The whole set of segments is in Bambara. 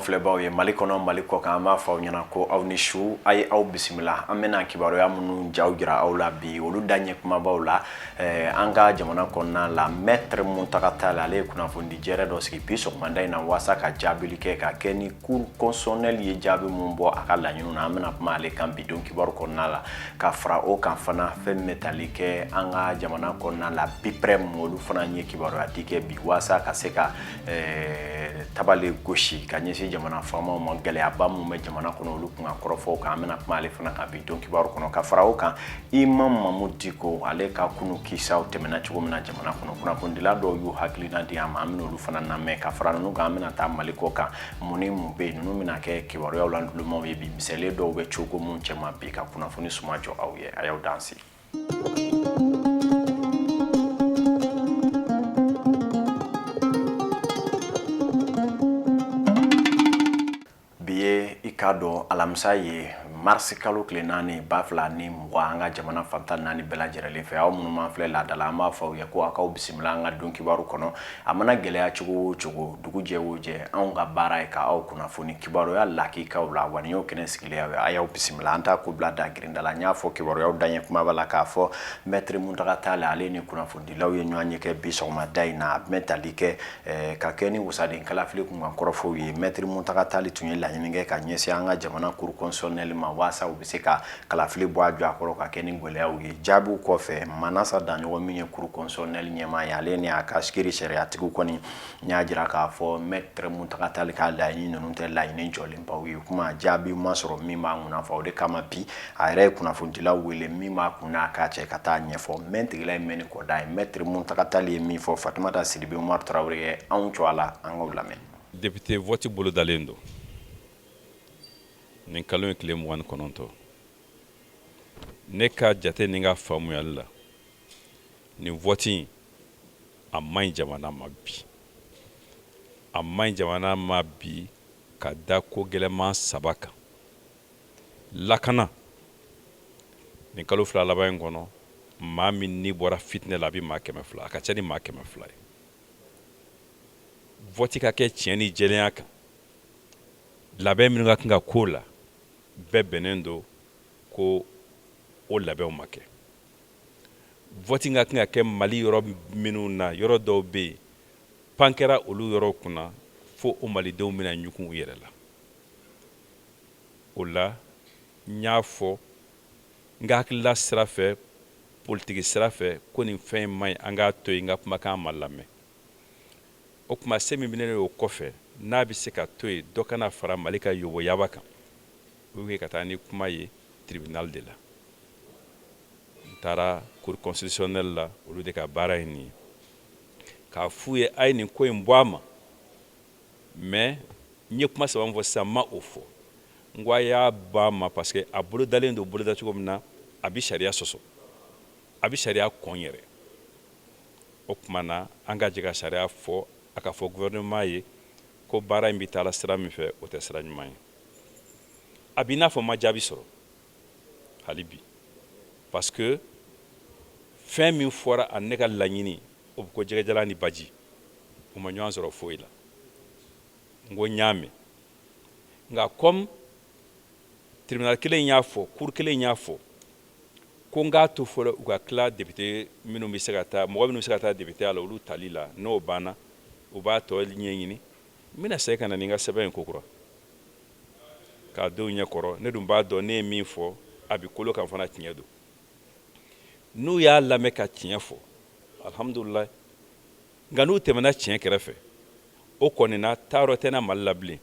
filɛbaw ye Mali kɔnɔ, Mali kɔ kan, an b'a fɔ aw ɲɛna ko aw ni su. A ye aw bisimila. An bɛna kibaruya minnu jaw jira aw la bi, olu daɲɛ kumabaw la, an ka jamana kɔnɔna la, Maître Muntaga Tall, ale ye kunnafonidi jɛrɛ dɔ sigi bi sɔgɔmada in na waasa ka jaabili kɛ ka kɛ ni Cour constitutionnelle ye jaabi mun bɔ a ka laɲiniw na. An bɛna kuma ale kan bi don kibaru kɔnɔna la. Ka fara o kan fana, fɛn min bɛ tali kɛ an ka jamana kɔnɔna la, BIPREM, olu fana ye kibaruya di kɛ bi waasa ka se ka tabali gosi ka ɲɛsin jamana faamaw ma, gɛlɛyaba min bɛ jamana kɔnɔ, olu kunkan kɔrɔfɔw kan. An bɛna kuma ale fana kan bi don kibaru kɔnɔ. Ka fara o kan, Imam Mamu Diko, ale ka kunu kisaw tɛmɛna cogo min na jamana kɔnɔ, kunnafonidila dɔw y'u hakilina di a ma, an bɛna olu fana lamɛn. Ka fara ninnu kan, an bɛna taa Mali kɔ kan. Mun ni mun bɛ yen? Ninnu bɛna kɛ kibaruyaw la ntulomaw ye bi, misɛnlen dɔw bɛ cogo mun cɛma bi ka kunnafoni suma jɔ aw ye. A y'aw danse. Bi ye, i k'a dɔn, alamisa ye, marisi kalo tile 4 2020, an ka jamana fan 14 bɛɛ lajɛlen fɛ. Aw minnu m'an filɛ laada la, an b'a fɔ aw ye ko aw k'aw bisimila an ka don kibaru kɔnɔ. A mana gɛlɛya cogo o cogo, dugu jɛ o jɛ, anw ka baara ye ka aw kunnafoni kibaruya lakikaw la. Wa nin y'o kɛnɛ sigilen aw ye, a y'aw bisimila. An t'a ko bila da girinda la. N y'a fɔ kibaruyaw daɲɛ kumaba la k'a fɔ Maître Muntaga Tall, ale ni kunnafonidilaw ye ɲɔgɔn ye kɛ bi sɔgɔmada in na. A bɛ tali kɛ ka kɛ ni wasaden kalafili kunkan kɔrɔfɔw ye. Maître Muntaga Tall tun ye laɲini kɛ ka ɲɛsin an ka jamana Cour constitutionnelle ma waasa u bɛ se ka kalafili bɔ a jɔ a kɔrɔ ka kɛ ni gɛlɛyaw ye. Jaabiw kɔfɛ, Manasa Daɲɔgɔ min ye Cour constitutionnelle ɲɛmaa ye, ale ni a ka kiiri sariyatigiw kɔni y'a jira k'a fɔ Maître Muntaga Tall ka laɲini ninnu tɛ laɲini jɔlenbaw ye. Kuma jaabi ma sɔrɔ min b'a kunna fa. O de kama bi a yɛrɛ ye kunnafonidilaw wele min b'a kun n'a k'a cɛ ka taa ɲɛfɔ. Mɛ tigila ye mɛn ni kɔda ye. Maître Muntaga Tall ye min fɔ, Fatumata Sidibe, Umaru Tarawele ye anw jɔ a la, an k'o lamɛn. Député vote bolodalen don nin kalo in tile 29. Ne ka jate ni n ka faamuyali la, nin vote in a man ɲi jamana ma bi. A man ɲi jamana ma bi ka da ko gɛlɛman saba kan. Lakana, nin kalo 2 laban in kɔnɔ, maa min ni bɔra fitinɛ la, a bɛ maa 200, a ka ca ni maa 200 ye. Vote ka kɛ tiɲɛ ni jɛlenya kan, labɛn minnu ka kan ka k'o la, bɛɛ bɛnnen don ko o labɛnw ma kɛ. Vote ka kan ka kɛ Mali yɔrɔ minnu na, yɔrɔ dɔw bɛ yen, pan kɛra olu yɔrɔ kunna fo o malidenw bɛna ɲugun u yɛrɛ la. O la n y'a fɔ n ka hakilila sira fɛ, politiki sira fɛ, ko nin fɛn in man ɲi, an k'a to yen. N ka kumakan ma lamɛn. O tuma se min bɛ ne o kɔfɛ, n'a bɛ se ka to yen, dɔ kana fara Mali ka yoboyaba kan, o ye ka taa ni kuma ye tribunal de la. N taara Cour constitutionnelle la, olu de ka baara ye nin ye, k'a f'u ye a ye nin ko in bɔ a ma. Mais n ye kuma saba min fɔ sisan, n ma o fɔ. N ko a y'a bɔ a ma parce que a bolodalen don boloda cogo min na, a bɛ sariya sɔsɔ, a bɛ sariya kɔn yɛrɛ. O tuma na an ka jɛ ka sariya fɔ, a ka fɔ gouvernement ye ko baara in bɛ taa la sira min fɛ, o tɛ sira ɲuman ye. A b'i n'a fɔ n ma jaabi sɔrɔ hali bi, parce que fɛn min fɔra a ne ka laɲini, o bɛ ko jɛgɛjalan ni baji, u ma ɲɔgɔn sɔrɔ foyi la. N ko n y'a mɛn, nka comme tribunal kelen y'a fɔ, cour kelen y'a fɔ ko n k'a to fɔlɔ u ka tila député minnu bɛ se ka taa, mɔgɔ minnu bɛ se ka taa député la, olu tali la, n'o banna, u b'a tɔ ɲɛɲini. N bɛna segin ka na ni n ka sɛbɛn ye kokura k'a denw ɲɛ kɔrɔ. Ne dun b'a dɔn ne ye min fɔ, a bɛ kolo kan fana, tiɲɛ don. N'u y'a lamɛn ka tiɲɛ fɔ, alhamdulilayi. Nka n'u tɛmɛna tiɲɛ kɛrɛfɛ, o kɔni na taayɔrɔ tɛ na Mali la bilen,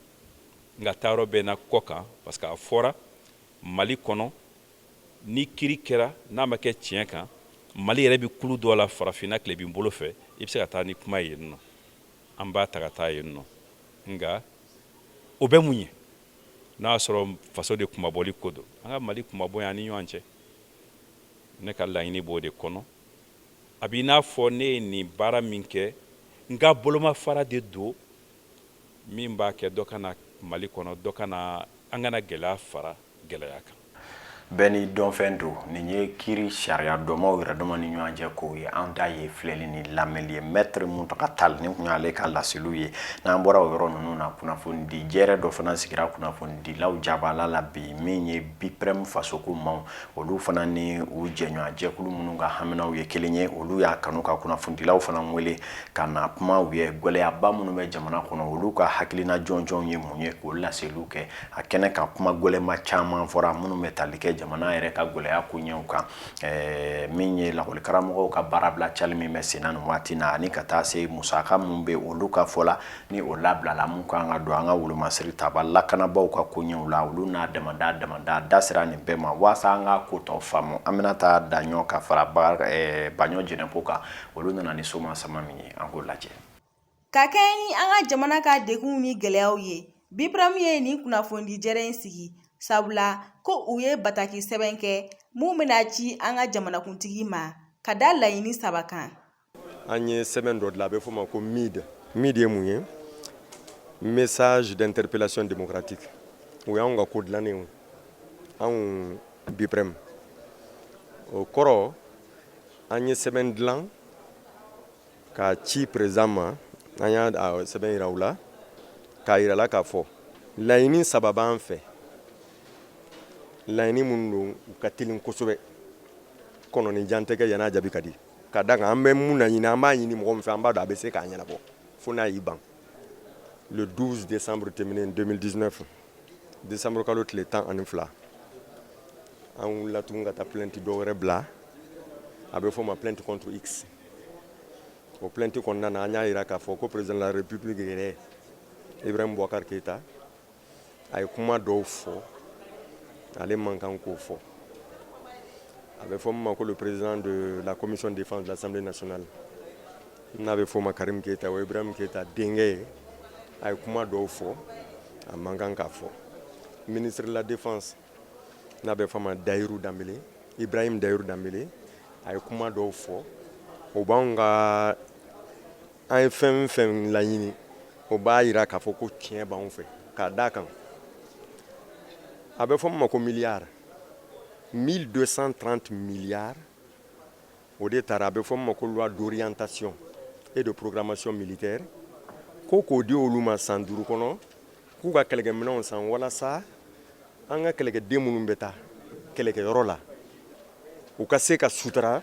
nka taayɔrɔ bɛ na kɔ kan, parce que a fɔra Mali kɔnɔ, ni kiri kɛra n'a ma kɛ tiɲɛ kan, Mali yɛrɛ bɛ kulu dɔ la farafinna tilebin bolo fɛ, i bɛ se ka taa ni kuma ye yen nɔ. An b'a ta ka taa yen nɔ. Nka o bɛ mun ye? N'a y'a sɔrɔ faso de kunmabɔli ko don, an ka Mali kunmabɔ yan ni ɲɔgɔn cɛ. Ne ka laɲini b'o de kɔnɔ. A b'i n'a fɔ ne ye nin baara min kɛ, n ka bolomafara de don min b'a kɛ dɔ ka na Mali kɔnɔ, dɔ kana, an kana gɛlɛya fara gɛlɛya kan. Bɛɛ n'i dɔnfɛn don. Nin ye kiiri sariya dɔnmaw yɛrɛ dama ni ɲɔgɔn cɛ kow ye. An ta ye filɛli ni lamɛnli ye. Maître Muntaka Tall, nin tun y'ale ka laseliw ye. N'an bɔra o yɔrɔ ninnu na, kunnafonidi jɛrɛ dɔ fana sigira kunnafonidilaw jabala la bi, min ye BIPREM fasoko maaw, olu fana ni u jɛɲɔgɔn jɛkulu minnu ka haminaw ye kelen ye, olu y'a kanu ka kunnafonidilaw fana wele ka na kuma u ye gɛlɛyaba minnu bɛ jamana kɔnɔ, olu ka hakilina jɔnjɔnw ye mun ye, k'o laseliw kɛ a kɛnɛ kan. Kuma gɛlɛnma caman fɔra minnu bɛ tali kɛ jamana yɛrɛ ka gɛlɛya koɲɛw kan, min ye lakɔlikaramɔgɔw ka baarabila cali min bɛ senna nin waati na, ani ka taa se musaka min bɛ olu ka fɔ la ni o labilala, mun kan ka don an ka wolomasiri taba lakanabaaw ka koɲɛw la, olu n'a damada damada da sera nin bɛɛ ma. Waasa an ka ko tɔ faamu, an bɛna taa Daɲɔ ka fara Baɲɔ Jɛnɛpo kan. Olu nana ni soma sama min ye, an k'o lajɛ. Ka kɛɲɛ ni an ka jamana ka degunw ni gɛlɛyaw ye, BIPREM ye nin kunnafonidi jɛrɛ in sigi, sabula ko u ye bataki sɛbɛn kɛ mun bɛna ci an ka jamanakuntigi ma ka da laɲini saba kan. An ye sɛbɛn dɔ dilan, a bɛ f'o ma ko MID. MID ye mun ye? Message d'interpellation démocratique. O y'anw ka ko dilannen ye, anw BIPREM. O kɔrɔ, an ye sɛbɛn dilan k'a ci président ma. An y'a sɛbɛn yira u la, k'a yira la k'a fɔ laɲini saba b'an fɛ, laɲini minnu don, u ka teli kosɛbɛ, kɔnɔni jan tɛ kɛ yan'a jaabi ka di, ka da kan an bɛ mun laɲini, an b'a ɲini mɔgɔ min fɛ, an b'a dɔn a bɛ se k'a ɲɛnabɔ fo n'a y'i ban. Le 12 décembre tɛmɛnen 2019, décembre kalo tile 12, an wulila tuguni ka taa plainte dɔ wɛrɛ bila, a bɛ fɔ o ma plainte contre X. O plainte kɔnɔna na, an y'a jira k'a fɔ ko président de la République yɛrɛ, Ibrahim Boubacar Keïta, a ye kuma dɔw fɔ, ale man kan k'o fɔ. A bɛ fɔ min ma ko le président de la commission de défense de l'Assemblée nationale, n'a bɛ fɔ o ma Karim Keïta, o ye Ibrahim Keïta denkɛ ye, a ye kuma dɔw fɔ, a man kan k'a fɔ. Ministre de la défense, n'a bɛ fɔ a ma Dayiru Danbele, Ibrahim Dayiru Danbele, a ye kuma dɔw fɔ, o b'anw ka an ye fɛn fɛn laɲini, o b'a jira k'a fɔ ko tiɲɛ b'anw fɛ, k'a d'a kan a bɛ fɔ min ma ko miliyari 1230 milliards, o de taara, a bɛ fɔ min ma ko loi d'orientation et de programmation militaire, ko k'o di olu ma san 5 kɔnɔ, k'u ka kɛlɛkɛminɛnw san walasa an ka kɛlɛkɛden minnu bɛ taa kɛlɛkɛyɔrɔ la, u ka se ka sutura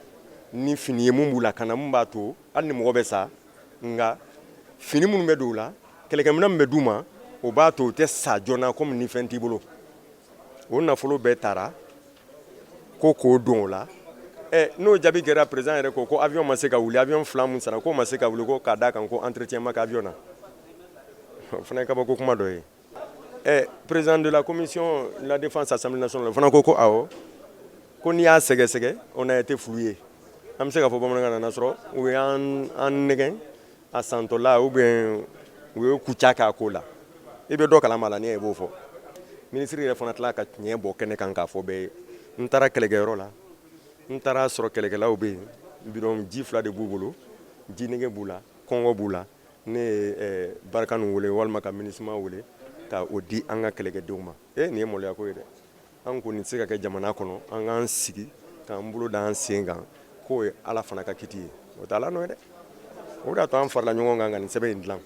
ni fini ye mun b'u la kana, mun b'a to hali ni mɔgɔ bɛ sa, nka fini minnu bɛ don u la, kɛlɛkɛminɛn min bɛ d'u ma, o b'a to u tɛ sa joona komi ni fɛn t'i bolo. O nafolo bɛɛ taara ko k'o don o la. Ɛ, n'o jaabi kɛra, président yɛrɛ ko ko avion ma se ka wuli, avion fila mun sara, k'o ma se ka wuli, ko k'a d'a kan ko entretien ma kɛ avion na. O fana ye kabako kuma dɔ ye. Ɛ, président de la commission de la défense, Assemblée nationale, o fana ko ko awɔ, ko n'i y'a sɛgɛsɛgɛ, on a été floué, an bɛ se k'a fɔ bamanankan na, sɔrɔ u y'an nɛgɛn a santɔla, ou bien u ye kuca k'a ko la. I bɛ dɔ kalama la, n'i ye b'o fɔ. Minisiri yɛrɛ fana tila ka tiɲɛ bɔ kɛnɛ kan k'a fɔ bɛɛ ye: n taara kɛlɛkɛyɔrɔ la, n taara sɔrɔ kɛlɛkɛlaw bɛ yen, bidɔn ji fila de b'u bolo, ji nege b'u la, kɔngɔ b'u la. Ne ye Barkhane wele walima ka MINUSMA wele ka o di an ka kɛlɛkɛdenw ma. E, nin ye maloya ko ye dɛ! An ko nin tɛ se ka kɛ jamana kɔnɔ, an k'an sigi k'an bolo da an sen kan k'o ye Ala fana ka kiti ye, o tɛ Ala nɔ ye dɛ. O de y'a to an farala ɲɔgɔn kan ka nin sɛbɛn in dilan.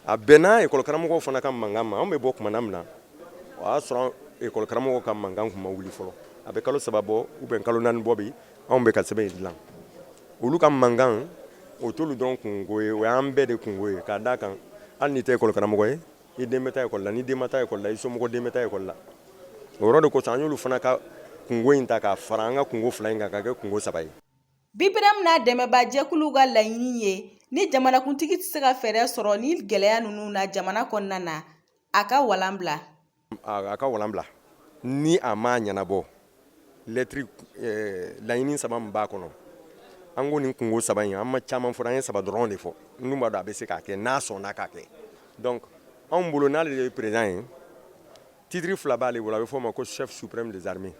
A bɛnna ekɔli karamɔgɔw fana ka mankan ma. Anw bɛ bɔ kumana min na, o y'a sɔrɔ ekɔli karamɔgɔw ka mankan kun ma wuli fɔlɔ. A bɛ kalo 3 bɔ ou bien kalo 4 bɔ bi, anw bɛ ka sɛbɛn in dilan. Olu ka mankan, o t'olu dɔrɔn kunko ye, o y'an bɛɛ de kunko ye, k'a d'a kan hali n'i tɛ ekɔli karamɔgɔ ye, i den bɛ taa ekɔli la. Ni den ma taa ekɔli la, i somɔgɔ den bɛ taa ekɔli la. O yɔrɔ de kosɔn an y'olu fana ka kunko in ta k'a fara an ka kunko fila in kan ka kɛ kunko saba ye. BIPREM n'a dɛmɛbaa jɛkuluw ka laɲini ye, ni jamanakuntigi tɛ se ka fɛɛrɛ sɔrɔ ni gɛlɛya ninnu na jamana kɔnɔna na, a ka walan bila. A ka walan bila ni a m'a ɲɛnabɔ. Lɛtiri laɲini saba min b'a kɔnɔ, an ko nin kunko saba in, an ma caman fɔ, an ye saba dɔrɔn de fɔ. N'u b'a dɔn a bɛ se k'a kɛ, n'a sɔnna k'a kɛ. Donc anw bolo, n'ale de ye président ye, titre fila b'ale bolo. A bɛ fɔ o ma ko chef suprême des armées.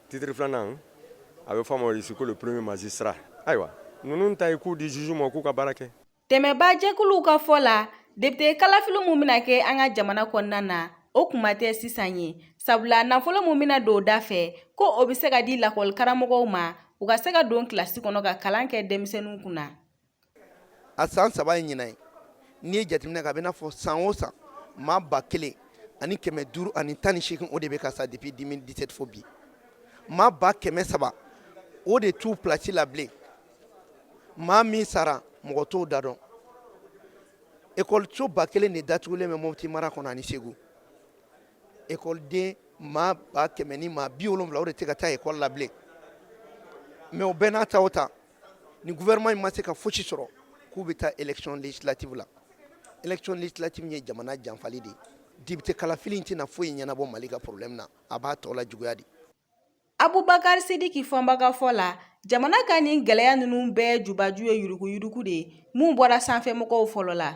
Titre filanan, a bɛ fɔ a ma aussi ko le premier magistrat. Ayiwa, ninnu ta ye k'u di juge ma k'u ka baara kɛ. Dɛmɛbaajɛkuluw ka fɔ la, député kalafili mun bɛna kɛ an ka jamana kɔnɔna na. o kuma tɛ sisan ye, sabula nafolo min bɛna don o da fɛ, ko o bɛ se ka di lakɔli karamɔgɔw ma, u ka se ka don kilasi kɔnɔ ka kalan kɛ denmisɛnninw kunna. A san 3 ye ɲinan ye. N'i ye jateminɛ kɛ, a bɛ n'a fɔ san o san maa 1518, o de bɛ ka sa depuis 2017 fo bi. Maa 300,000, o de t'u place la bilen. Maa min sara, mɔgɔ t'o da dɔn. Ekɔliso 1000 de datugulen bɛ Mɔti mara kɔnɔ ani Segu. Ekɔliden maa 100 ni maa 70, o de tɛ ka taa ekɔli la bilen. Mais o bɛɛ n'a ta o ta, ni gouvernement in ma se ka fosi sɔrɔ k'u bɛ taa élection législative la. Élection législative ye jamana janfali de ye. Député kalafili in tɛna foyi ɲɛnabɔ Mali ka problème na, a b'a tɔ la juguya de. Abubakar Sidiki Fɔnba ka fɔ la, jamana ka nin gɛlɛya ninnu bɛɛ jubaju ye yuruguyurugu de ye mun bɔra sanfɛmɔgɔw fɔlɔ la.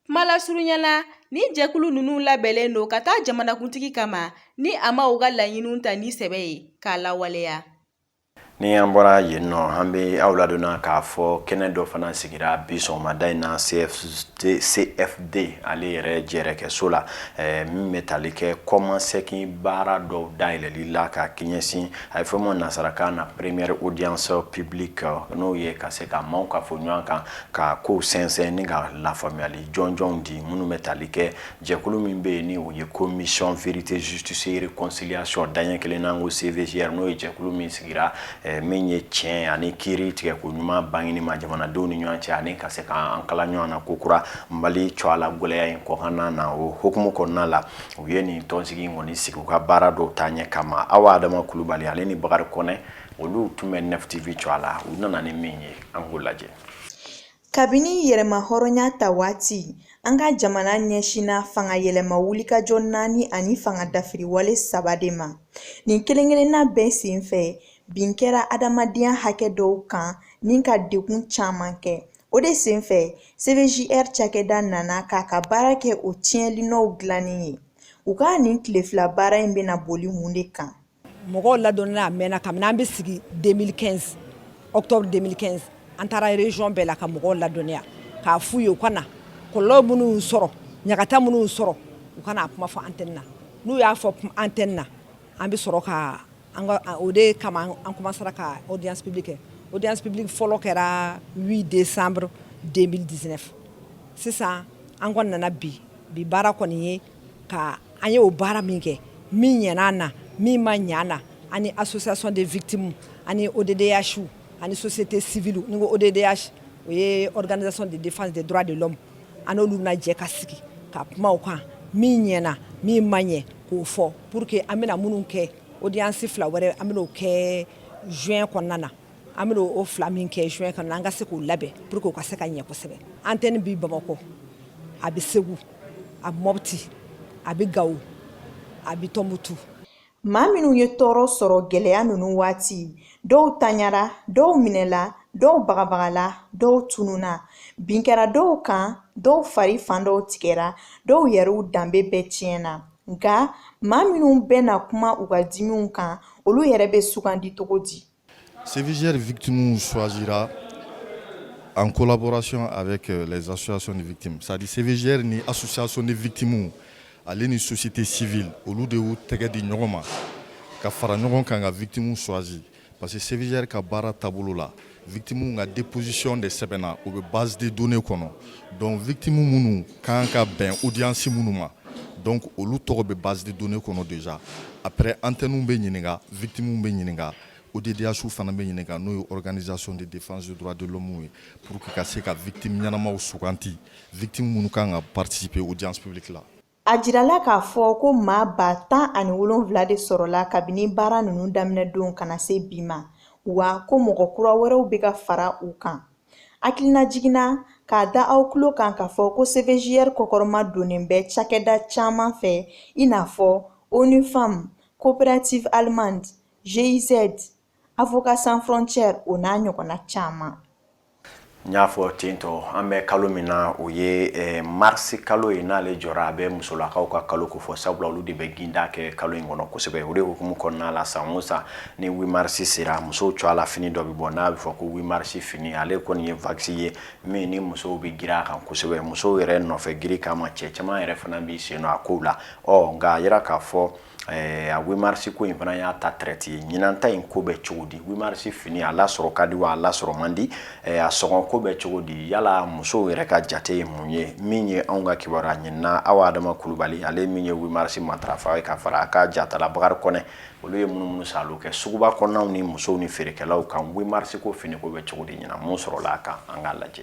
Kuma lasurunya la, nin jɛkulu ninnu labɛnlen don ka taa jamanakuntigi kama ni a ma u ka laɲiniw ta ni sɛbɛ ye k'a lawaleya. Ni an bɔra yen nɔ, an bɛ aw ladɔnna k'a fɔ kɛnɛ dɔ fana sigira bi sɔgɔmada in na CFD ale yɛrɛ jɛrɛkɛso la, min bɛ tali kɛ kɔmasegin baara dɔw dayɛlɛli la ka ɲɛsin a ye fɛn min nansarakan na première audience publique, n'o ye ka se ka maaw ka fɔ ɲɔgɔn kan ka kow sɛnsɛn ni ka lafaamuyali jɔnjɔnw di minnu bɛ tali kɛ jɛkulu min bɛ yen ni o ye commission vérité, justice et réconciliation, daɲɛ kelen n'an ko CVJR, n'o ye jɛkulu min sigira min ye tiɲɛ ani kiiri tigɛko ɲuman bangeni ma jamanadenw ni ɲɔgɔn cɛ ani ka se k'an kala ɲɔgɔn na kokura Mali cɔ la gɛlɛya in kɔkanna na. O hukumu kɔnɔna la, u ye nin tɔnsigi in kɔni sigi u ka baara dɔw taaɲɛ kama. Awa Adama Kulubali ale ni Bakari Kɔnɛ, olu tun bɛ Nef TV cɔ a la. U nana ni min ye, an k'o lajɛ. Kabini yɛrɛmahɔrɔnya ta waati, an ka jamana ɲɛsinna fanga yɛlɛma wulikajɔ naani ani fanga dafiriwale saba de ma. Nin kelen-kelenna bɛɛ senfɛ, bin kɛra adamadenya hakɛ dɔw kan ni ka degun caman kɛ. O de senfɛ, CVJR cakɛda nana k'a ka baara kɛ o tiɲɛlinɔw dilanni ye. U ka nin tile fila baara in bɛna boli mun de kan? Mɔgɔw ladɔnna a mɛnna. Kabini an bɛ sigi 2015, octobre 2015, an taara région bɛɛ la ka mɔgɔw ladɔnniya k'a f'u ye u ka na kɔlɔlɔ minnu sɔrɔ, ɲagata minnu sɔrɔ, u ka na a kuma fɔ antenne na. N'u y'a fɔ antenne na, an bɛ sɔrɔ ka an ka o de kama an commencera ka audience publique kɛ. Audience publique fɔlɔ kɛra 8 décembre 2019. Sisan an kɔni nana bi. Bi baara kɔni ye ka an ye o baara min kɛ, min ɲɛna an na, min ma ɲɛ an na, ani association des victimes, ani ODDH, ani société civile. Ni ko ODDH, o ye organisation de défense des droits de l'homme. An n'olu bɛna jɛ ka sigi ka kuma o kan, min ɲɛna, min ma ɲɛ, k'o fɔ pour que an bɛna minnu kɛ audience fila wɛrɛ, an bɛna o kɛ juin kɔnɔna na. An bɛna o fila min kɛ juin kɔnɔna, an ka se k'o labɛn pour que o ka se ka ɲɛ kosɛbɛ. Antenne bi Bamakɔ, a bɛ Segu, a bɛ Mɔpti, a bɛ Gawo, a bɛ Tɔnbutu. Maa minnu ye tɔɔrɔ sɔrɔ gɛlɛya ninnu waati, dɔw tanyara, dɔw minɛla, dɔw bagabagala, dɔw tununna, bin kɛra dɔw kan, dɔw fari fan dɔw tigɛra, dɔw yɛrɛw danbe bɛɛ tiɲɛna. Nka maa minnu bɛna kuma u ka dimiw kan, olu yɛrɛ bɛ sugandi cogo di? CVJR victimes choisira en collaboration avec les associations de victimes. C'est-à-dire CVJR ni association de victimes ale ni société civile, olu de y'u tɛgɛ di ɲɔgɔn ma ka fara ɲɔgɔn kan ka victimes choisi, parce que CVJR ka baara taabolo la, victimes ka déposition de sɛbɛnna, o bɛ base de données kɔnɔ. Donc victimes minnu kan ka bɛn audience minnu ma, donc olu tɔgɔ bɛ base de données kɔnɔ déjà. Après, antenne bɛ ɲininka, victimes bɛ ɲininka, ODDH fana bɛ ɲininka, n'o ye organisation de défense des droits de l'homme ye, pour que ka se ka victime ɲɛnamaw suganti, victime minnu kan ka participer audience publique la. A jirala k'a fɔ ko maa 17,000 de sɔrɔla kabini baara ninnu daminɛ don ka na se bi ma, wa ko mɔgɔ kura wɛrɛw bɛ ka fara u kan. Hakilina jiginna k'a da aw tulo kan k'a fɔ ko CVJR kɔkɔrɔma donnen bɛ cakɛda caman fɛ, i n'a fɔ ONU Femmes, Coopérative Allemande, GIZ, Avocats Sans Frontières, o n'a ɲɔgɔnna caman. N y'a fɔ ten tɔ, an bɛ kalo min na, o ye marisi kalo ye. N'ale jɔra, a bɛ musolakaw ka kalo ko fɔ, sabula olu de bɛ ginda kɛ kalo in kɔnɔ kosɛbɛ. O de hukumu kɔnɔna la, san o san ni 8 marisi sera, musow cogoya la fini dɔ bɛ bɔ n'a bɛ fɔ ko 8 marisi fini. Ale kɔni ye wax ye min ni musow bɛ girin a kan kosɛbɛ. Musow yɛrɛ nɔfɛ giri kama, cɛ caman yɛrɛ fana b'i sen don a kow la. Ɔ nka a yira k'a fɔ a 8 marisi ko in fana y'a ta traite ye. Ɲinan ta in ko bɛ cogo di? 8 marisi fini, a lasɔrɔ ka di wa, a lasɔrɔ man di? A sɔngɔ ko bɛ cogo di? Yala musow yɛrɛ ka jate ye mun ye? Min ye anw ka kibaruya ɲinina, Awa Adama Kulubali, ale min ye 8 marisi matarafa ye ka fara a ka jatala Bakari Kɔnɛ, olu ye munumunu salo kɛ suguba kɔnɔnaw ni musow ni feerekɛlaw kan. 8 marisi ko fini ko bɛ cogo di ɲinan? Mun sɔrɔla a kan? An k'a lajɛ.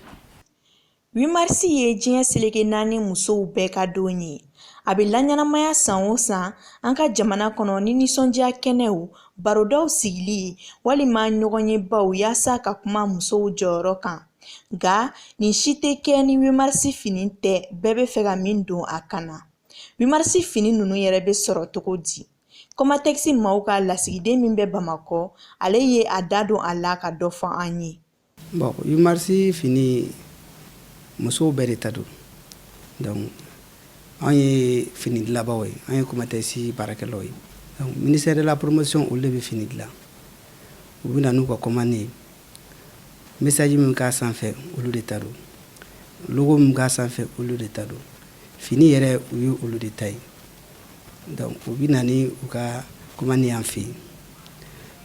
8 marisi ye diɲɛ seleke naani musow bɛɛ ka don ye. A bɛ laɲɛnamaya san o san an ka jamana kɔnɔ ni nisɔndiya kɛnɛw, barodaw sigili walima ɲɔgɔnyebaw yaasa ka kuma musow jɔyɔrɔ kan. Nka nin si tɛ kɛ ni 8 marisi fini tɛ, bɛɛ bɛ fɛ ka min don a kan na. 8 marisi fini ninnu yɛrɛ bɛ sɔrɔ cogo di? Kɔmatɛkisi maaw ka lasigiden min bɛ Bamakɔ, ale ye a da don a la ka dɔ fɔ an ye. Bon, 8 marisi fini, musow bɛɛ de ta don. Donc anw ye fini dilanbaw ye, an ye Comatex baarakɛlaw ye. Donc ministère de la promotion, olu de bɛ fini dilan. U bɛ na n'u ka commande ye. Message min k'a sanfɛ, olu de ta don. Logo min k'a sanfɛ, olu de ta don. Fini yɛrɛ, u ye olu de ta ye. Donc u bɛ na ni u ka commande y'an fɛ yen.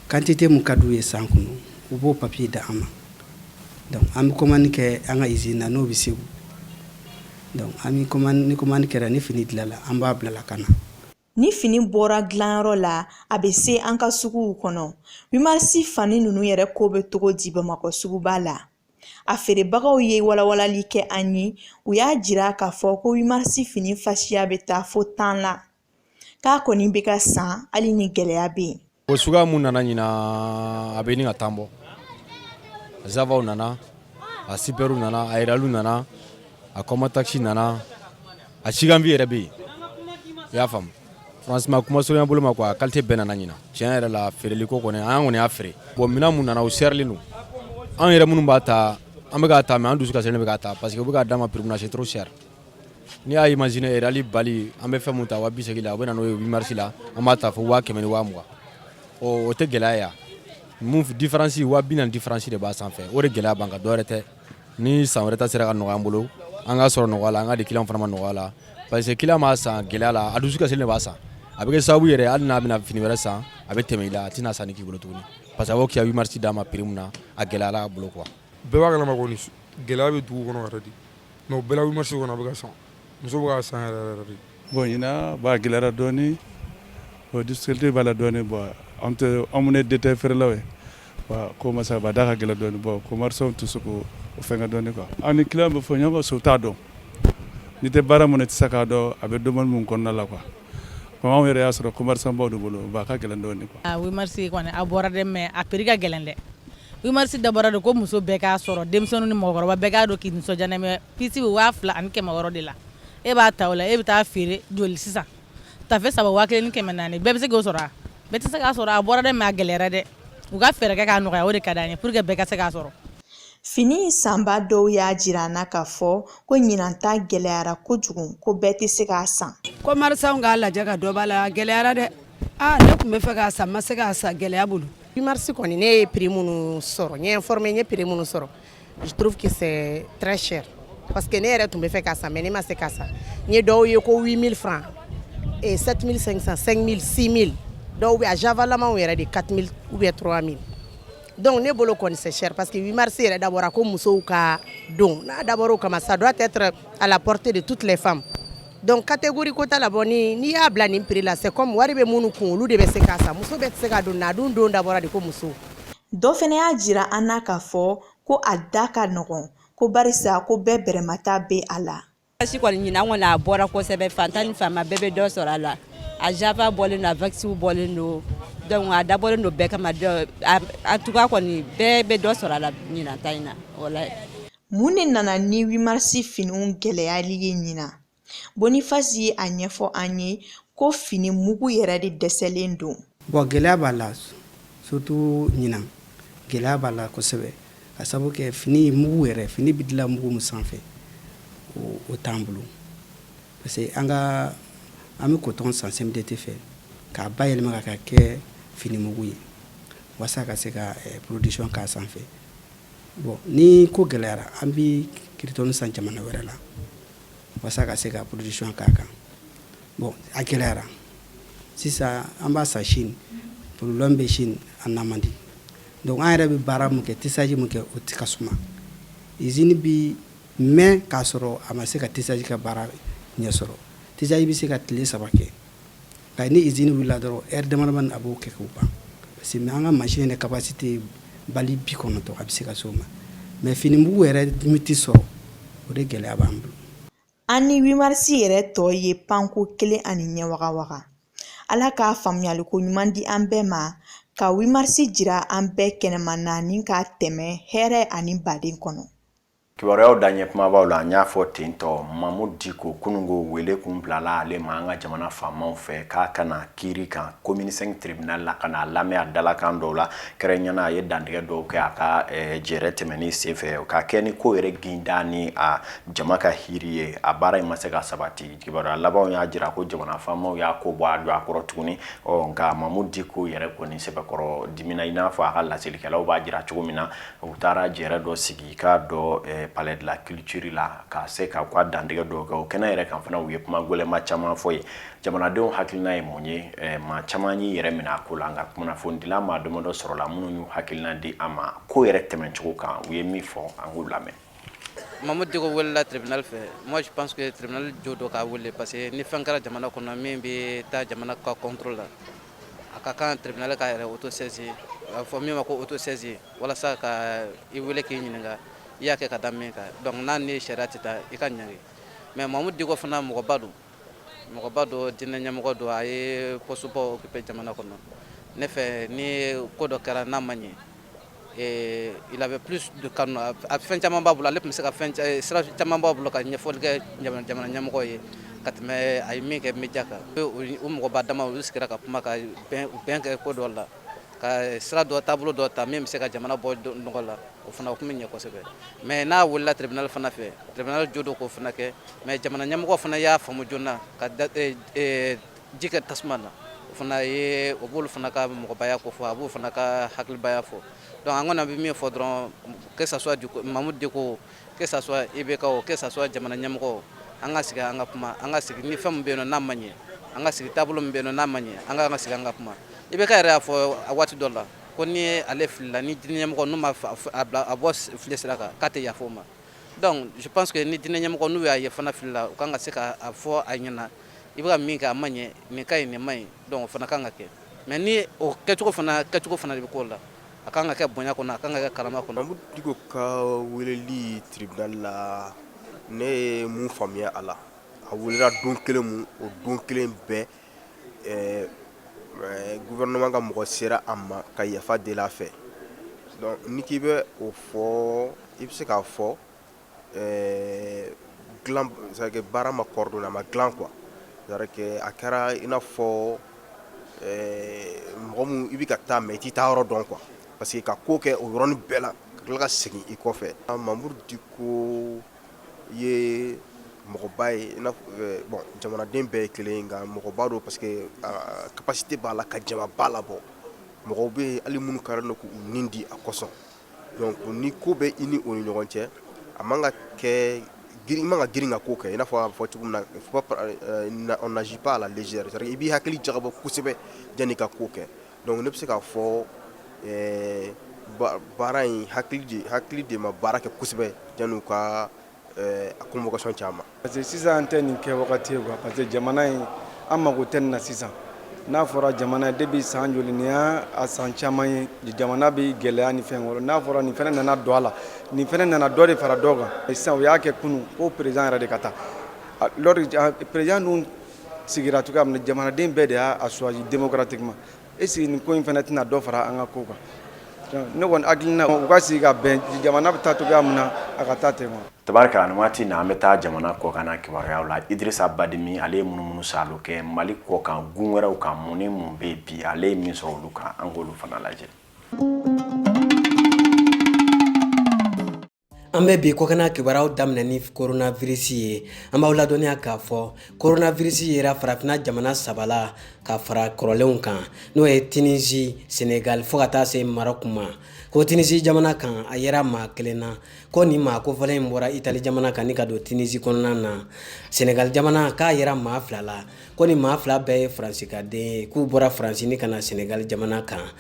Quantité mun ka d'u ye san kɔnɔ, u b'o papier di an ma. Donc an bɛ commande kɛ an ka usine na, n'o bɛ Segu. Donc an bɛ commande, ni commande kɛra, ni fini dilanla, an b'a bila la ka na. Ni fini bɔra dilanyɔrɔ la, a bɛ se an ka suguw kɔnɔ. 8 marisi fani ninnu yɛrɛ ko bɛ cogo di Bamakɔ suguba la? A feerebagaw ye walawalali kɛ an ye. U y'a jira k'a fɔ ko 8 marisi fini fasiya bɛ taa fo 10 la, k'a kɔni bɛ ka san hali ni gɛlɛya bɛ yen. O suguya mun nana ɲinan, a bɛ ɲini ka 10 bɔ. Javaw nana, a superw nana, a Real nana, a Comatex nana, a Chiganvi yɛrɛ bɛ yen. I y'a faamu? Franchement, kuma surunya bolo ma quoi, a qualité bɛɛ nana ɲinan. Tiɲɛ yɛrɛ la, feereli ko kɔni, an kɔni y'a feere. Bon, minɛn mun nana, o sɛrilen don. Anw yɛrɛ minnu b'a ta, an bɛ k'a ta, mais an dusu kasilen bɛ k'a ta parce que u bɛ k'a d'an ma prix min na, c'est trop cher. N'i y'a imaginer, Real bali, an bɛ fɛn mun ta 80 000 la, u bɛ na n'o ye 8 mars la, an b'a ta fo 100 000 ni 20 000. O tɛ gɛlɛya ye mun? Différence 40 000 différence de b'a sanfɛ. O de gɛlɛya b'an kan, dɔwɛrɛ tɛ. Ni san wɛrɛ ta sera ka nɔgɔya an bolo, an ka sɔrɔ nɔgɔya la, an ka di client fana ma nɔgɔya la, parce que client b'a san gɛlɛya la, a dusu kasilen de b'a san. A bɛ kɛ sababu yɛrɛ, hali n'a bɛna fini wɛrɛ san, a bɛ tɛmɛ i la, a tɛna sanni k'i bolo tuguni, parce que a b'o k'i ka 8 mars d'a ma prix mun na, a gɛlɛyara a bolo quoi. Bɛɛ b'a kalama kɔni, gɛlɛya bɛ dugu kɔnɔ yɛrɛ de, mais o bɛɛ la, 8 mars kɔnɔ, a bɛ ka san, muso bɛ ka san yɛrɛ yɛrɛ de. Bon, ɲinan ba gɛlɛyara dɔɔni. Bon, difficulté b'a la dɔɔni. Bon, an tɛ, an minnu ye détail feerelaw ye, bon, ko masa ba da ka gɛlɛn dɔɔni. Bon, commerçant tɛ se k'o fɛnkɛ dɔɔni quoi. An ni client bɛ fɔ ɲɔgɔn kɔ, u t'a dɔn. N'i tɛ baara mun na, i tɛ se k'a dɔn a bɛ domaine mun kɔnɔna la quoi. Comme anw yɛrɛ y'a sɔrɔ commerçant baw de bolo, bon, a ka gɛlɛn dɔɔni quoi. Ah, 8 mars kɔni a bɔra dɛ, mais a prix ka gɛlɛn dɛ. 8 mars dabɔra de ko muso bɛɛ k'a sɔrɔ, denmisɛnnin ni mɔgɔkɔrɔba bɛɛ k'a dɔn k'i nisɔndiya n'a ye, mais puce bɛ 2600 de la. E b'a ta o la, e bɛ taa feere joli sisan? Tafe saba, 1400, bɛɛ bɛ se k'o sɔrɔ wa? Bɛɛ tɛ se k'a sɔrɔ. A bɔra dɛ, mais a gɛlɛyara dɛ. U ka fɛɛrɛ kɛ k'a nɔgɔya, o de ka d'an ye pour que bɛɛ ka se k'a sɔrɔ. Fini sanba dɔw y'a jira an na k'a fɔ ko ɲinan ta gɛlɛyara kojugu, ko bɛɛ tɛ se k'a san. Commerçant k'a lajɛ ka dɔ b'a la, a gɛlɛyara dɛ. Aa, ne tun bɛ fɛ k'a san, ma se k'a san gɛlɛya bolo. 8 mars kɔni, ne ye prix minnu sɔrɔ, n ye informé, n ye prix minnu sɔrɔ, je trouve que c'est très cher, parce que ne yɛrɛ tun bɛ fɛ k'a san, mais ne ma se k'a san. N ye dɔw ye ko 8000 francs et 7500, 5000, 6000, dɔw bɛ a javalamaw yɛrɛ de 4000 ou bien 3000. Donc ne bolo kɔni, c'est cher, parce que 8 mars yɛrɛ dabɔra ko musow ka don. N'a dabɔra o kama, ça doit être à la portée de toutes les femmes. Donc catégorie ko t'a la. Bɔ ni n'i y'a bila nin prix la, c'est comme wari bɛ minnu kun, olu de bɛ se k'a san, muso bɛɛ tɛ se k'a don. Na dun don dabɔra de ko muso. Dɔ fana y'a jira an na k'a fɔ ko a da ka nɔgɔn, ko barisa ko bɛɛ bɛrɛmata bɛ a la. Si kɔni ɲinan kɔni a bɔra kosɛbɛ, fantan ni faama bɛɛ bɛ dɔ sɔrɔ a la. A java bɔlen don, a vaxiw bɔlen don, donc a dabɔlen don bɛɛ kama. En tout cas kɔni, bɛɛ bɛ dɔ sɔrɔ a la ɲinan ta in na, walayi. Mun de nana ni 8 marisi finiw gɛlɛyali ye ɲinan? Boniface ye a ɲɛfɔ an ye ko fini mugu yɛrɛ de dɛsɛlen don. Bon, gɛlɛya b'a la, surtout ɲinan, gɛlɛya b'a la kosɛbɛ. Ka sababu kɛ fini mugu yɛrɛ, fini bɛ dilan mugu min sanfɛ, o t'an bolo. Parce que an ka an bɛ coton san CMDT fɛ k'a bayɛlɛma ka kɛ fini mugu ye walasa ka se ka production k'a sanfɛ. Bon, ni ko gɛlɛyara, an bɛ kiritɔni san jamana wɛrɛ la walasa ka se ka production k'a kan. Bon, a gɛlɛyara sisan, an b'a san Chine, problème bɛ Chine, a na man di. Donc an yɛrɛ bɛ baara min kɛ, tissage min kɛ, o tɛ ka suma. Usine bi mɛn k'a sɔrɔ a ma se ka tissage ka baara ɲɛ sɔrɔ. Tissage bɛ se ka tile 3 kɛ, nka ni usine wulila dɔrɔn, heure damadamani a b'o kɛ k'o ban, parce que an ka machine yɛrɛ capacité bali 90, a bɛ se ka se o ma. Mais fini mugu yɛrɛ min tɛ sɔrɔ, o de gɛlɛya b'an bolo. An ni 8 mars yɛrɛ tɔ ye panko kelen ani ɲɛ wagawaga. Ala k'a faamuyaliko ɲuman di an bɛɛ ma ka 8 mars jira an bɛɛ kɛnɛma na ni ka tɛmɛ hɛrɛ ani baden kɔnɔ. Kibaruyaw daɲɛ kumabaw la, an y'a fɔ ten tɔ, Mamu Diko, kunungo wele kun bilala ale ma an ka jamana faamaw fɛ k'a ka na kiiri kan commune 5 tribunal la, ka n'a lamɛn a dalakan dɔw la. Kɛrɛnkɛrɛnnenya, a ye dantigɛ dɔw kɛ a ka jɛrɛ tɛmɛni senfɛ ka kɛ ni ko yɛrɛ ginda ni a jama ka hiri ye. A baara in ma se ka sabati. Kibaruya labanw y'a jira ko jamana faamaw y'a ko bɔ a don a kɔrɔ tuguni. Ɔ nka Mamu Diko yɛrɛ kɔni sɛbɛkɔrɔ dimina, i n'a fɔ a ka laselikɛlaw b'a jira cogo min na. U taara jɛrɛ dɔ sigi k'a dɔ palais de la culture la ka se ka ka dantigɛ dɔw kɛ o kɛnɛ yɛrɛ kan fana. U ye kuma gɛlɛnma caman fɔ ye. Jamanadenw hakilina ye mun ye? Maa caman y'i yɛrɛ minɛ a ko la, nka kunnafonidila maa damadɔ sɔrɔla minnu y'u hakilina di a ma ko yɛrɛ tɛmɛcogo kan. U ye min fɔ, an k'u lamɛn. Mamu Diko welela tribunal fɛ. Moi, je pense que tribunal jo dɔ k'a wele, parce que ni fɛn kɛra jamana kɔnɔ min bɛ taa jamana ka contre la, a ka kan tribunal k'a yɛrɛ auto-saisir, a bɛ fɔ min ma ko auto-saisir, walasa ka i wele k'i ɲininka i y'a kɛ ka da min kan. Donc n'a ni sariya tɛ taa, i ka ɲangi. Mais Mamu Diko fana mɔgɔba don, mɔgɔba don, diinɛ ɲɛmɔgɔ don, a ye poste baw occupé jamana kɔnɔ. Ne fɛ, ni ko dɔ kɛra n'a ma ɲɛ, il avait plus de kanu, a fɛn caman b'a bolo, ale tun bɛ se ka fɛn sira caman b'a bolo ka ɲɛfɔli kɛ jamana ɲɛmɔgɔ ye ka tɛmɛ a ye min kɛ média kan. O mɔgɔba dama, olu sigira ka kuma ka bɛn kɛ ko dɔ la, ka sira dɔ, taabolo dɔ ta min bɛ se ka jamana bɔ nɔgɔ la, o fana o tun bɛ ɲɛ kosɛbɛ. Mais n'a welela tribunal fana fɛ, tribunal jo don k'o fana kɛ. Mais jamana ɲɛmɔgɔ fana y'a faamu joona ka ji kɛ tasuma na. O fana ye, o b'olu fana ka mɔgɔbaya ko fɔ, a b'o fana ka hakilibaya fɔ. Donc an kɔni bɛ min fɔ dɔrɔn, que ça soit Mamu Diko, que ça soit IBK, que ça soit jamana ɲɛmɔgɔ, an ka sigi, an ka kuma, an ka sigi. Ni fɛn min bɛ yen nɔ n'a ma ɲɛ, an ka sigi. Taabolo min bɛ yen nɔ n'a ma ɲɛ, an ka sigi, an ka kuma. IBK yɛrɛ y'a fɔ a waati dɔ la ko ni ale filila, ni diinɛ ɲɛmɔgɔ n'u ma a bila a bɔ fili sira kan, k'a tɛ yafa o ma. Donc je pense que ni diinɛ ɲɛmɔgɔ n'u y'a ye fana filila, u kan ka se k'a fɔ a ɲɛna: i bɛ ka min kɛ, a ma ɲɛ, nin ka ɲi, nin ma ɲi. Donc o fana kan ka kɛ. Mais ni o kɛcogo fana de bɛ k'o la, a kan ka kɛ bonya kɔnɔ, a kan ka kɛ karama kɔnɔ. Mamu Diko ka weleli tribunal la, ne ye mun faamuya a la? A welela don kelen mun, o don kelen bɛɛ, gouvernement ka mɔgɔ sera a ma ka yafa deli a fɛ. Donc ni k'i bɛ o fɔ, i bɛ se k'a fɔ dilan, c'est à dire que baara ma coordonné, a ma dilan quoi. C'est à dire que a kɛra i n'a fɔ mɔgɔ mun i bɛ ka taa, mais i t'i taa yɔrɔ dɔn quoi, parce que ka ko kɛ o yɔrɔnin bɛɛ la, ka tila ka segin i kɔfɛ. Mamudu Diko ye mɔgɔba ye, i n'a fɔ bon, jamanaden bɛɛ ye kelen ye, nka mɔgɔba don parce que capacité b'a la ka jamaba labɔ. Mɔgɔw bɛ yen hali minnu kɛlen don k'u nin di a kosɔn. Donc ni ko bɛ i ni o ni ɲɔgɔn cɛ, a man ka kɛ girin, i man ka girin ka ko kɛ. I n'a fɔ a bɛ fɔ cogo min na, faut pas, on n'agit pas à la légère, c'est à dire i b'i hakili jagabɔ kosɛbɛ yanni i ka ko kɛ. Donc ne bɛ se k'a fɔ baara in hakili de ma baara kɛ kosɛbɛ yanni u ka a convocation caman. Parce que sisan an tɛ nin kɛ wagati ye quoi, parce que jamana in, an mago tɛ nin na sisan. N'a fɔra jamana depuis san joli nin y'a a san caman ye, jamana bɛ gɛlɛya ni fɛn kɔrɔ, n'a fɔra nin fɛnɛ nana don a la, nin fɛnɛ nana dɔ de fara dɔ kan. Sisan u y'a kɛ kunun ko président yɛrɛ de ka taa. Lors président dun sigira cogoya min na, jamanaden bɛɛ de y'a choisi démocratiquement. Est ce que nin ko in fɛnɛ tɛna dɔ fara an ka ko kan? Ne kɔni hakilina, u ka sigi ka bɛn, jamana bɛ taa cogoya min na, a ka taa ten quoi. Tabarikala, nin waati na, an bɛ taa jamana kɔkanna kibaruyaw la. Idirisa Badimi, ale ye munumunu salo kɛ Mali kɔkan, gun wɛrɛw kan. Mun ni mun bɛ bi, ale ye min sɔrɔ olu kan, an k'olu fana lajɛ. An bɛ bi kɔkanna kibaruyaw daminɛ ni coronavirus ye. An b'aw ladɔnniya k'a fɔ coronavirus yera farafinna jamana saba la ka fara kɔrɔlenw kan, n'o ye Tunisie, Senegal fo ka taa se Maroc ma. Ko Tunisie jamana kan, a yera maa kelen na, ko nin maa kofɔlen in bɔra Italie jamana kan ni ka don Tunisie kɔnɔna na. Senegal jamana, k'a yera maa fila la, ko nin maa fila bɛɛ ye Faransi ka den ye, k'u bɔra Faransi ni ka na Senegal jamana kan.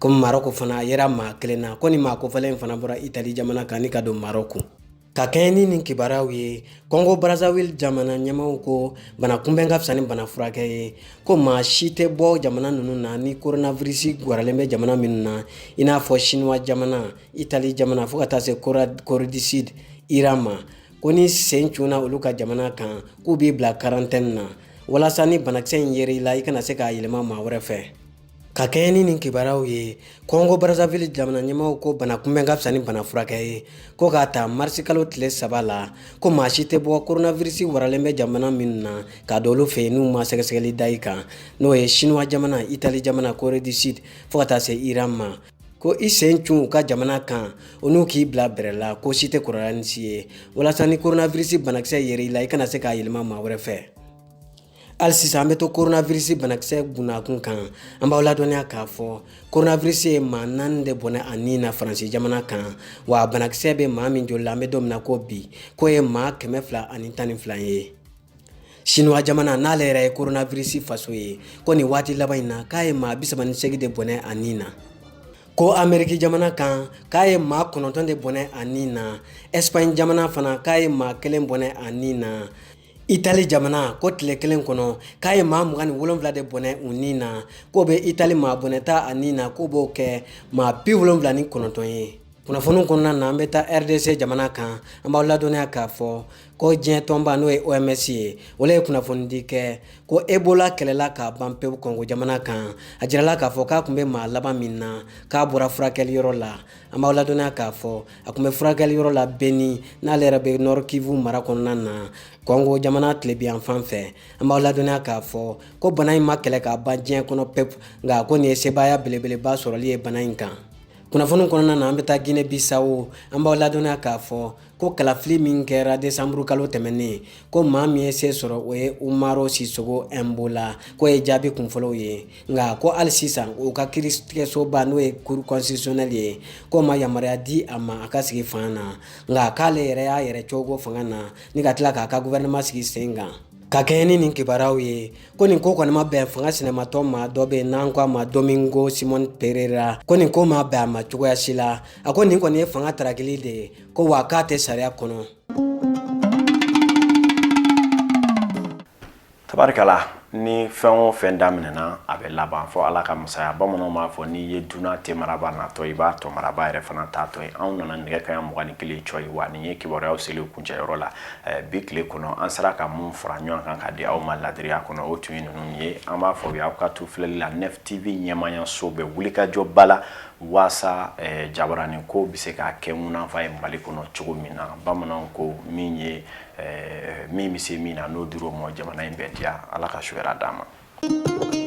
Ko Marɔku fana, a yera maa kelen na, ko nin maa kofɔlen in fana bɔra Itali jamana kan ni ka don Marɔku. Ka kɛɲɛ ni nin kibaruyaw ye, Kɔngo Brazzaville jamana ɲɛmaaw ko bana kunbɛn ka fisa ni bana furakɛ ye, ko maa si tɛ bɔ jamana ninnu na ni coronavirus waralen bɛ jamana minnu na, i n'a fɔ Chinois jamana, Itali jamana fo ka taa se Corée du Sud, Iran ma, ko ni sen cunna olu ka jamana kan, k'u b'i bila quarantaine na walasa ni banakisɛ in yer'i la, i kana se k'a yɛlɛma maa wɛrɛ fɛ. Ka kɛɲɛ ni nin kibaruyaw ye, Kɔngo Brazzaville jamana ɲɛmaaw ko bana kunbɛn ka fisa ni bana furakɛ ye, ko k'a ta marisi kalo tile 3 la, ko maa si tɛ bɔ coronavirus waralen bɛ jamana minnu na ka don olu fɛ yen n'u ma sɛgɛsɛgɛli da i kan, n'o ye Chinois jamana, Italie jamana, Corée du Sud fo ka taa se Iran ma, ko i sen cun u ka jamana kan, o n'u k'i bila bɛrɛ la, ko si tɛ kɔrɔya ni si ye, walasa ni coronavirus banakisɛ yer'i la, i kana se k'a yɛlɛma maa wɛrɛ fɛ. Hali sisan an bɛ to coronavirus banakisɛ bunakun kan. An b'aw ladɔnniya k'a fɔ coronavirus ye maa 4 de bɔnɛ a ni na Faransi jamana kan, wa banakisɛ bɛ maa min joli la an bɛ don min na ko bi, k'o ye maa 212 ye. Chinois jamana, n'ale yɛrɛ ye coronavirus faso ye, ko nin waati laban in na, k'a ye maa 38 de bɔnɛ a ni na. Ko Ameriki jamana kan, k'a ye maa 9 de bɔnɛ a ni na. Espagne jamana fana, k'a ye maa 1 bɔnɛ a ni na. Itali jamana, ko tile kelen kɔnɔ, k'a ye maa 27 de bɔnɛ u ni na, k'o bɛ Itali maa bɔnɛta a ni na, k'o b'o kɛ maa 79 ye. Kunnafoniw kɔnɔna na, an bɛ taa RDC jamana kan. An b'aw ladɔnniya k'a fɔ ko diɲɛ tɔnba, n'o ye OMS ye, o le ye kunnafonidi kɛ ko Ebola kɛlɛla k'a ban pewu Kɔngo jamana kan. A jirala k'a fɔ k'a tun bɛ maa laban min na, k'a bɔra furakɛli yɔrɔ la. An b'aw ladɔnniya k'a fɔ a tun bɛ furakɛli yɔrɔ la Beni, n'ale yɛrɛ bɛ Nord Kivu mara kɔnɔna na, Kɔngo jamana tilebinyanfan fɛ. An b'aw ladɔnniya k'a fɔ ko bana in ma kɛlɛ k'a ban diɲɛ kɔnɔ pewu, nka ko nin ye sebaaya belebeleba sɔrɔli ye bana in kan. Kunnafoni kɔnɔna na, an bɛ taa Guinée Bissau. An b'aw ladɔnniya k'a fɔ ko kalafili min kɛra desanburu kalo tɛmɛnen, ko maa min ye se sɔrɔ, o ye Umaro Sissoco Embaló, k'o ye jaabi kunfɔlɔw ye. Nka ko hali sisan u ka kiiritigɛsoba, n'o ye cour constitutionnelle ye, k'o ma yamaruya di a ma a ka sigi fanga na, nka k'ale yɛrɛ y'a yɛrɛ cogo fanga na ni ka tila k'a ka gouvernement sigi sen kan. Ka kɛɲɛ ni nin kibaruyaw ye, ko nin ko kɔni ma bɛn fanga sinamatɔn maa dɔ bɛ yen n'an ko a ma Domingo Simon Pereira, ko nin ko ma bɛn a ma cogoya si la. A ko nin kɔni ye fanga tarakili de ye, ko wa k'a tɛ sariya kɔnɔ. Tabarikala, ni fɛn o fɛn daminɛna, a bɛ laban fɔ Ala ka masaya. Bamananw b'a fɔ n'i ye dunan te maraba natɔ, i b'a tɔ maraba yɛrɛ fana taatɔ ye. Anw nana nɛgɛ kaɲa 21 cɔyi, wa nin ye kibaruyaw seli kuncɛyɔrɔ la bi tile kɔnɔ. An sera ka mun fara ɲɔgɔn kan ka di aw ma ladiriya kɔnɔ, o tun ye ninnu ye. An b'a fɔ aw ka to filɛli la. Nef TV ɲɛmayaso bɛ wulikajɔba la waasa jabaranin ko bɛ se ka kɛ ŋunanfa ye Mali kɔnɔ cogo min na. Bamananw ko min ye min bɛ se min na, n'o dir'o ma, jamana in bɛɛ diya. Ala ka su hɛrɛ d'an ma.